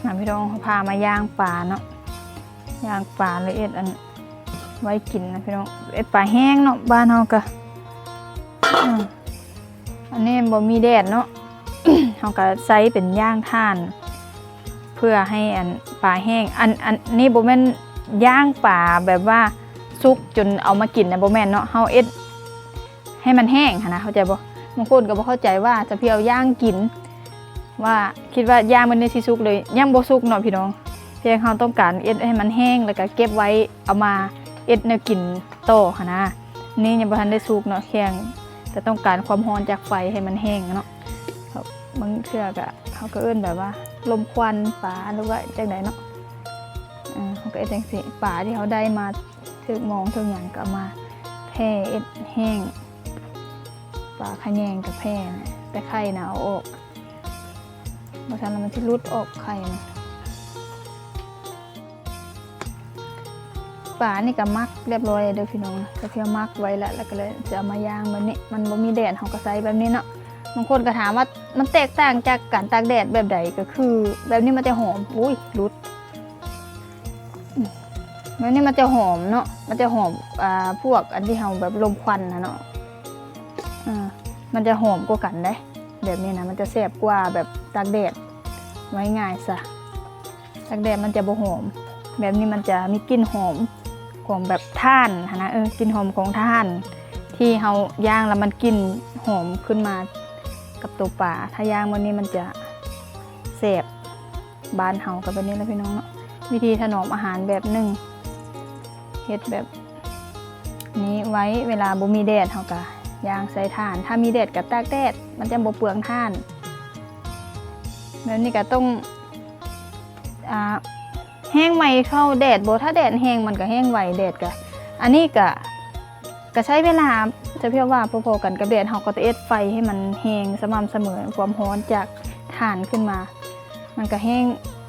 ອ່ະ ພີ່ນ້ອງ ພາມາຍ່າງປາເນາະ ຍ່າງປາ ແລ້ວເຮັດອັນໄວ້ກິນນະພີ່ນ້ອງ ເຮັດປາແຫ້ງເນາະ ບ້ານເຮົາກະ ອືມ ອັນນີ້ບໍ່ມີແດດເນາະ ເຮົາກະໃຊ້ເປັນຍ່າງຖ່ານ ເພື່ອໃຫ້ອັນປາແຫ້ງ ອັນ ອັນນີ້ບໍ່ແມ່ນຍ່າງປາແບບວ່າສຸກຈົນເອົາມາກິນນະ ບໍ່ແມ່ນເນາະ ເຮົາເຮັດ ໃຫ້ມັນແຫ້ງຫັ້ນນະ ເຂົ້າໃຈບໍ່? ບາງຄົນກໍບໍ່ເຂົ້າໃຈວ່າສາວພຽວຍ່າງກິນ ວ່າຄິດວ່າຍ່າງມັນນີ້ຊິສຸກເລີຍ ຍັງບໍ່ສຸກເນາະພີ່ນ້ອງ ພຽງເຮົາຕ້ອງການເຮັດໃຫ້ມັນແຫ້ງ ແລ້ວກໍເກັບໄວ້ເອົາມາເຮັດແນວກິນຕໍ່ຫັ້ນນະ ນີ້ຍັງບໍ່ທັນໄດ້ສຸກເນາະ ພຽງແຕ່ຕ້ອງການຄວາມຮ້ອນຈາກໄຟໃຫ້ມັນແຫ້ງເນາະ ບາງເທື່ອກໍ ເຮົາກໍເອີ້ນແບບວ່າລົມຄວັນປາ ຫຼືວ່າຈັ່ງໃດເນາະ ເອີ ເຮົາກໍເຮັດຈັ່ງຊີ້ ປາທີ່ເຮົາໄດ້ມາ ຖືກມອງຖືກຫຍັງກໍເອົາມາແຜ່ເຮັດແຫ້ງ ປາຂະແຍງກໍແຜ່ນະ ແຕ່ໄຂ່ນະເອົາອອກ ບໍ່ຊັ້ນແລ້ວມັນຊິຫຼຸດອອກໄຂ່ນະ ປານີ້ກໍໝັກຮຽບຮ້ອຍແລ້ວເດີພີ່ນ້ອງ ກໍເພື່ອໝັກໄວ້ລະ ແລ້ວກໍເລີຍຈະເອົາມາຍ່າງແບບນີ້ ມັນບໍ່ມີແດດ ເຮົາກໍໃສ່ແບບນີ້ເນາະ ບາງຄົນກໍຖາມວ່າມັນແຕກຕ່າງຈາກການຕາກແດດແບບໃດ ກໍຄືແບບນີ້ມັນຈະຫອມ ອຸ້ຍ ຫຼຸດ ອືມ ແບບນີ້ມັນຈະຫອມເນາະ ມັນຈະຫອມ ອ່າ ພວກອັນທີ່ເຮົາແບບລົມຄວັນນະເນາະ ເອີ ມັນຈະຫອມກວ່າກັນເດ້ ແບບນີ້ນະ ມັນຈະແຊບກວ່າແບບຕາກແດດ ເວົ້າງ່າຍຊະ ຕາກແດດມັນຈະບໍ່ຫອມ ແບບນີ້ມັນຈະມີກິ່ນຫອມຂອງແບບຖ່ານຫັ້ນນະ ເອີ ກິ່ນຫອມຂອງຖ່ານ ທີ່ເຮົາຍ່າງແລ້ວມັນກິ່ນຫອມຂຶ້ນມາກັບໂຕປາ ຖ້າຍ່າງແບບນີ້ມັນຈະແຊບ ບ້ານເຮົາກໍແບບນີ້ແຫຼະພີ່ນ້ອງເນາະ ວິທີຖະໜອມອາຫານແບບໜຶ່ງ ເຮັດແບບນີ້ໄວ້ ເວລາບໍ່ມີແດດເຮົາກໍຍ່າງໃສ່ຖ່ານ ຖ້າມີແດດກໍຕາກແດດ ມັນຈະບໍ່ເປືອງຖ່ານ ແບບນີ້ກໍຕ້ອງ ອ່າ ແຫ້ງໄວເທົ່າແດດບໍ່ ຖ້າແດດແຮງມັນກໍແຫ້ງໄວ ແດດກໍ ອັນນີ້ກໍ ກໍໃຊ້ເວລາ ສາວພຽວວ່າພໍໆກັນກັບແດດ ເຮົາກໍຕ້ອງເຮັດໄຟໃຫ້ມັນແຮງສະໝ່ຳສະເໝີ ຄວາມຮ້ອນຈາກຖ່ານຂຶ້ນມາ ມັນກໍແຫ້ງ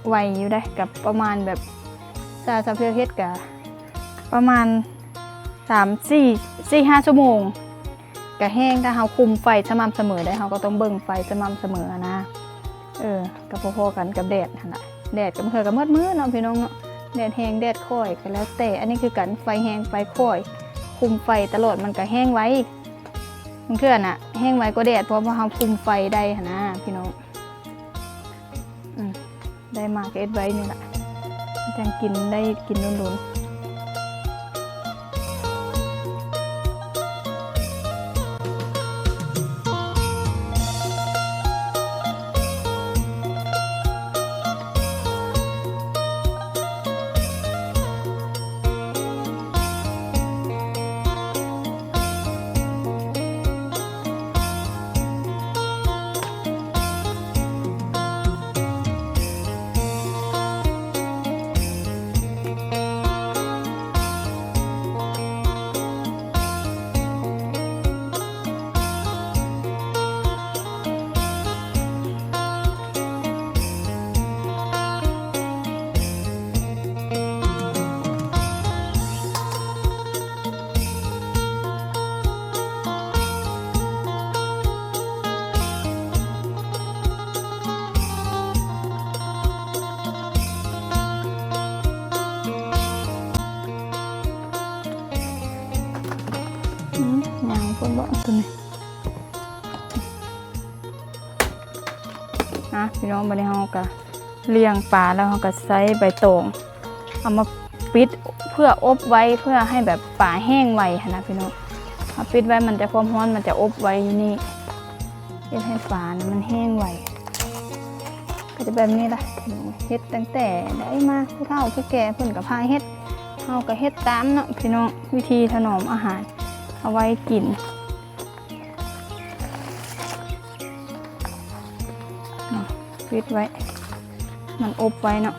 ໄວຢູ່ເດ້ ກໍປະມານແບບ ຖ້າສາວພຽວເຮັດກໍປະມານສາມ ສີ່ ສີ່ ຫ້າຊົ່ວໂມງ ກະແຫ້ງ ຖ້າເຮົາຄຸມໄຟສະໝ່ຳສະເໝີໄດ້ ເຮົາກໍຕ້ອງເບິ່ງໄຟສະໝ່ຳສະເໝີຫັ້ນນະ ເອີ ກໍພໍໆກັນກັບແດດຫັ້ນລະ ແດດກໍບາງເທື່ອກໍໝົດມື້ເນາະພີ່ນ້ອງເນາະ ແດດແຮງແດດຄ່ອຍກໍແລ້ວແຕ່ ອັນນີ້ຄືກັນ ໄຟແຮງໄຟຄ່ອຍ ຄຸມໄຟຕະຫຼອດມັນກໍແຫ້ງໄວ ບາງເທື່ອນະແຫ້ງໄວກວ່າແດດ ເພາະວ່າເຮົາຄຸມໄຟໄດ້ຫັ້ນນະພີ່ນ້ອງ ອືມ ໄດ້ມາກໍເຮັດໄວ້ນີ້ລະ ຈັ່ງກິນໄດ້ກິນດົນໆ. ອືມ ຍາວໂພດບໍ່ ຕົວນີ້ ອ່ະ ພີ່ນ້ອງ ບາດນີ້ເຮົາກະລ້ຽງປາແລ້ວ ເຮົາກະໃຊ້ໃບຕອງເອົາມາປິດ ເພື່ອອົບໄວ້ ເພື່ອໃຫ້ແບບປາແຫ້ງໄວຫັ້ນນະພີ່ນ້ອງ ເຮົາປິດໄວ້ ມັນຈະ ຄວາມຮ້ອນມັນຈະອົບໄວ້ຢູ່ນີ້ ເຮັດໃຫ້ປານະມັນແຫ້ງໄວ ກໍຈະແບບນີ້ລະ ເຮັດຕັ້ງແຕ່ໃດມາ ຜູ້ເຖົ້າຜູ້ແກ່ເພິ່ນກໍພາເຮັດ ເຮົາກໍເຮັດຕາມເນາະພີ່ນ້ອງ ວິທີຖະໜອມອາຫານເອົາໄວ້ກິນ. ປິດໄວ້ ມັນອົບໄວ້ເນາະ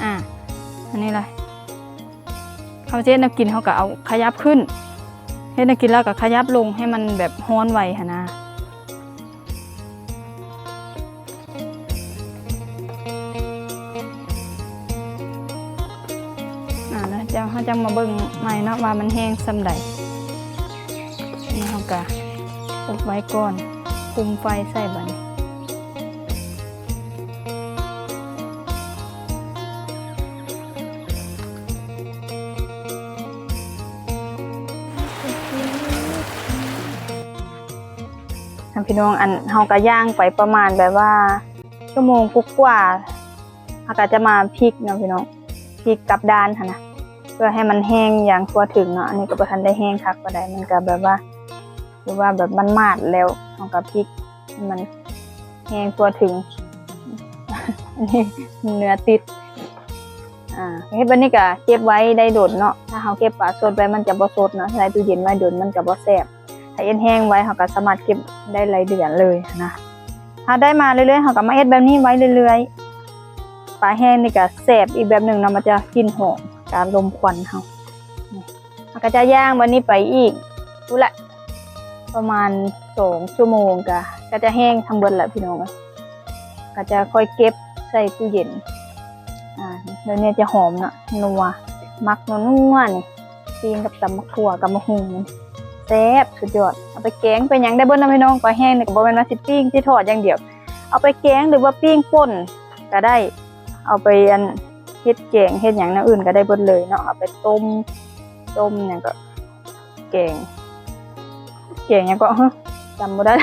ອ່າ ອັນນີ້ລະ ເຮົາຊິເຮັດແນວກິນ ເຮົາກໍເອົາຂະຫຍັບຂຶ້ນ ເຮັດແນວກິນແລ້ວກໍຂະຫຍັບລົງ ໃຫ້ມັນແບບຮ້ອນໄວຫັ້ນນະ ອ່າ ແລ້ວເຮົາຈັ່ງມາເບິ່ງໃໝ່ເນາະ ວ່າມັນແຫ້ງສ່ຳໃດ ນີ້ເຮົາກະອົບໄວ້ກ່ອນ ຄຸມໄຟໃສ່ບາດນີ້. ພີ່ນ້ອງ ອັນ ເຮົາກໍຍ່າງໄປປະມານແບບວ່າຊົ່ວໂມງກວ່າໆ ເຮົາກໍຈະມາພິກເນາະພີ່ນ້ອງ ພິກກັບດ້ານຫັ້ນນະ ເພື່ອໃຫ້ມັນແຫ້ງຢ່າງທົ່ວເຖິງເນາະ. ອັນນີ້ກໍບໍ່ທັນໄດ້ແຫ້ງຄັກປານໃດ ມັນກໍແບບວ່າ ຫຼືວ່າແບບມັນໝາດແລ້ວ ເຮົາກໍພິກໃຫ້ມັນແຫ້ງທົ່ວເຖິງ. ອັນນີ້ເນື້ອຕິດ ອ່າ ເຮັດແບບນີ້ກໍເກັບໄວ້ໄດ້ດົນເນາະ. ຖ້າເຮົາເກັບປາສົດໄວ້ມັນຈະບໍ່ສົດເນາະ ໃສ່ຕູ້ເຢັນໄວ້ດົນມັນກໍບໍ່ແຊບ. ຖ້າເຮັດແຫ້ງໄວ້ເຮົາກໍສາມາດເກັບໄດ້ຫຼາຍເດືອນເລີຍນະ. ເຮົາໄດ້ມາເລື້ອຍໆ ເຮົາກໍມາເຮັດແບບນີ້ໄວ້ເລື້ອຍໆ. ປາແຫ້ງນີ້ກໍແຊບອີກແບບໜຶ່ງເນາະ ມັນຈະກິ່ນຫອມການລົມຄວັນເຮົາ. ເຮົາກໍຈະຍ່າງແບບນີ້ໄປອີກພຸ້ນແຫຼະ ປະມານສອງຊົ່ວໂມງ ກໍ ກໍຈະແຫ້ງທັງເບິດແຫຼະພີ່ນ້ອງເອີຍ. ກໍຈະຄ່ອຍເກັບໃສ່ຕູ້ເຢັນ. ອ່າ ແບບນີ້ຈະຫອມເນາະ ນົວ ໝັກນົວໆ ນີ້ ປີ້ງກັບຕຳໝາກຖົ່ວ ຕຳໝາກຫຸ່ງ ແຊບສຸດຍອດ. ເອົາໄປແກງໄປຫຍັງໄດ້ເບິດເນາະພີ່ນ້ອງ. ປາແຫ້ງນີ້ກໍບໍ່ແມ່ນວ່າຊິປີ້ງຊິທອດຢ່າງດຽວ ເອົາໄປແກງ ຫຼືວ່າປີ້ງປົ່ນກໍໄດ້ ເອົາໄປ ອັນ ເຮັດແກງເຮັດຫຍັງແນວອື່ນກໍໄດ້ເບິດເລີຍເນາະ. ເອົາໄປຕົ້ມ ຕົ້ມຫຍັງກໍ ແກງ ແກງຫຍັງເກາະ ຮະ ຈຳບໍ່ໄດ້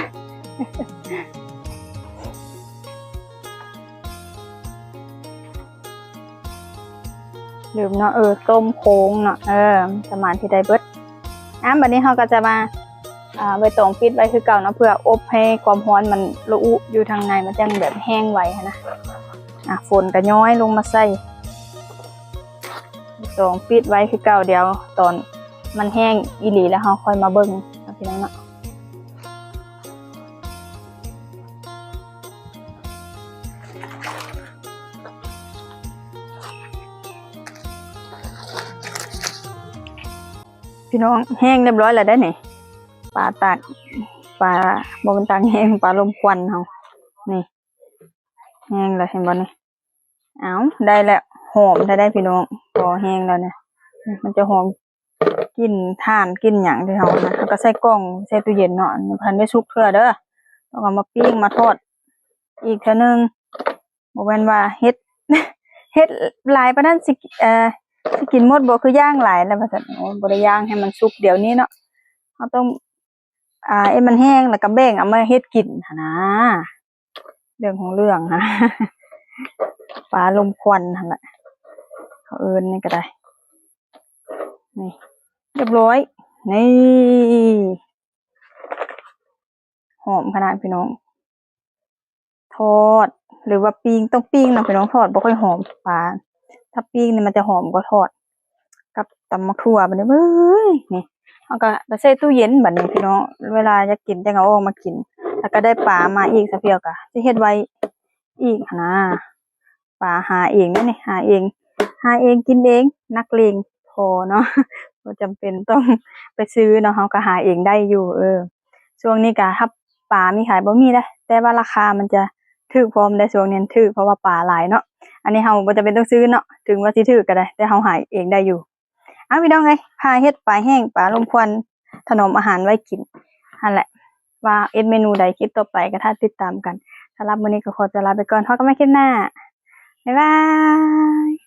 ລືມເນາະ. ເອີ ຕົ້ມໂຄ້ງເນາະ ເອີ ສາມາດເຮັດໄດ້ເບິດ. ອ່າ ບັດນີ້ເຮົາກໍຈະມາ ອ່າ ໃບຕອງປິດໄວ້ຄືເກົ່າເນາະ ເພື່ອອົບໃຫ້ຄວາມຮ້ອນມັນລະອຸຢູ່ທາງໃນ ມັນຈັ່ງແບບແຫ້ງໄວຫັ້ນນະ. ອ່າ ຝົນກໍຍ້ອຍລົງມາໃສ່ ໃບຕອງປິດໄວ້ຄືເກົ່າ. ດຽວຕອນມັນແຫ້ງອີ່ຫຼີແລ້ວເຮົາຄ່ອຍມາເບິ່ງເນາະ ພີ່ນ້ອງເນາະ. ພີ່ນ້ອງ ແຫ້ງຮຽບຮ້ອຍແລ້ວເດ້ນີ້ ປາຕາກ ປາ ບໍ່ແມ່ນຕາກແຫ້ງ ປາລົມຄວັນເຮົາ ນີ້ ແຫ້ງແລ້ວ ເຫັນບໍ່ນີ້? ເອົ້າ ໄດ້ແລ້ວ ຫອມແທ້ໃດ໋ພີ່ນ້ອງ. ພໍແຫ້ງແລ້ວນະ ມັນຈະຫອມກິ່ນຖ່ານກິ່ນຫຍັງທີ່ເຮົານະ. ເຮົາກໍໃສ່ກ່ອງໃສ່ຕູ້ເຢັນເນາະ ອັນນີ້ບໍ່ທັນໄດ້ສຸກເທື່ອເດີ. ເຮົາກໍມາປີ້ງມາທອດອີກເທື່ອໜຶ່ງ. ບໍ່ແມ່ນວ່າເຮັດ ເຮັດຫຼາຍປານນັ້ນຊິ ເອີ ຊິກິນໝົດບໍ່ ຄືຍ່າງຫຼາຍແລ້ວວ່າຊັ້ນ. ໂອ້ ບໍ່ໄດ້ຍ່າງໃຫ້ມັນສຸກດຽວນີ້ເນາະ ເຮົາຕ້ອງ ອ່າ ເຮັດມັນແຫ້ງ ແລ້ວກໍແບ່ງເອົາມາເຮັດກິນຫັ້ນນາ. ເລື່ອງຂອງເລື່ອງຫັ້ນ ປາລົມຄວັນຫັ້ນແຫຼະ ເຂົາເອີ້ນນີ້ກໍໄດ້. ນີ້ ຮຽບຮ້ອຍ ນີ້ ຫອມຂະໜາດພີ່ນ້ອງ. ທອດ ຫຼືວ່າປີ້ງ ຕ້ອງປີ້ງເນາະພີ່ນ້ອງ ທອດບໍ່ຄ່ອຍຫອມປາ. ຖ້າປີ້ງນີ້ມັນຈະຫອມກວ່າທອດ. ກັບຕຳໝາກຖົ່ວບັດນີ້ ເອີຍ ນີ້ ເຮົາກໍໄປໃສ່ຕູ້ເຢັນບັດນີ້ພີ່ນ້ອງ ເວລາຢາກກິນຈັ່ງເອົາອອກມາກິນ. ແລ້ວກໍໄດ້ປາມາອີກ ສາວພຽວກໍຊິເຮັດໄວ້ອີກຫັ້ນນາ. ປາຫາເອງເດ້ນີ້ ຫາເອງ ຫາເອງກິນເອງ ນັກເລງພໍເນາະ ບໍ່ຈຳເປັນຕ້ອງໄປຊື້ເນາະ ເຮົາກໍຫາເອງໄດ້ຢູ່. ເອີ ຊ່ວງນີ້ກໍຮັບປາມີຂາຍບໍ່ມີເດ້ ແຕ່ວ່າລາຄາມັນຈະຖືກພ້ອມເດ້ ຊ່ວງນີ້ຖືກ ເພາະວ່າປາຫຼາຍເນາະ. ອັນນີ້ເຮົາບໍ່ຈຳເປັນຕ້ອງຊື້ເນາະ ເຖິງວ່າຊິຖືກກໍໄດ້ ແຕ່ເຮົາຫາເອງໄດ້ຢູ່. ເອົາ ພີ່ນ້ອງເອີຍ ພາເຮັດປາແຫ້ງ ປາລົມຄວັນ ຖະໜອມອາຫານໄວ້ກິນຫັ້ນແຫຼະ. ວ່າເຮັດເມນູໃດ ຄລິບຕໍ່ໄປກໍຖ້າຕິດຕາມກັນ. ສຳລັບມື້ນີ້ກໍຂໍຕົວລາໄປກ່ອນ ພົບກັນໃໝ່ຄລິບໜ້າ ບາຍບາຍ.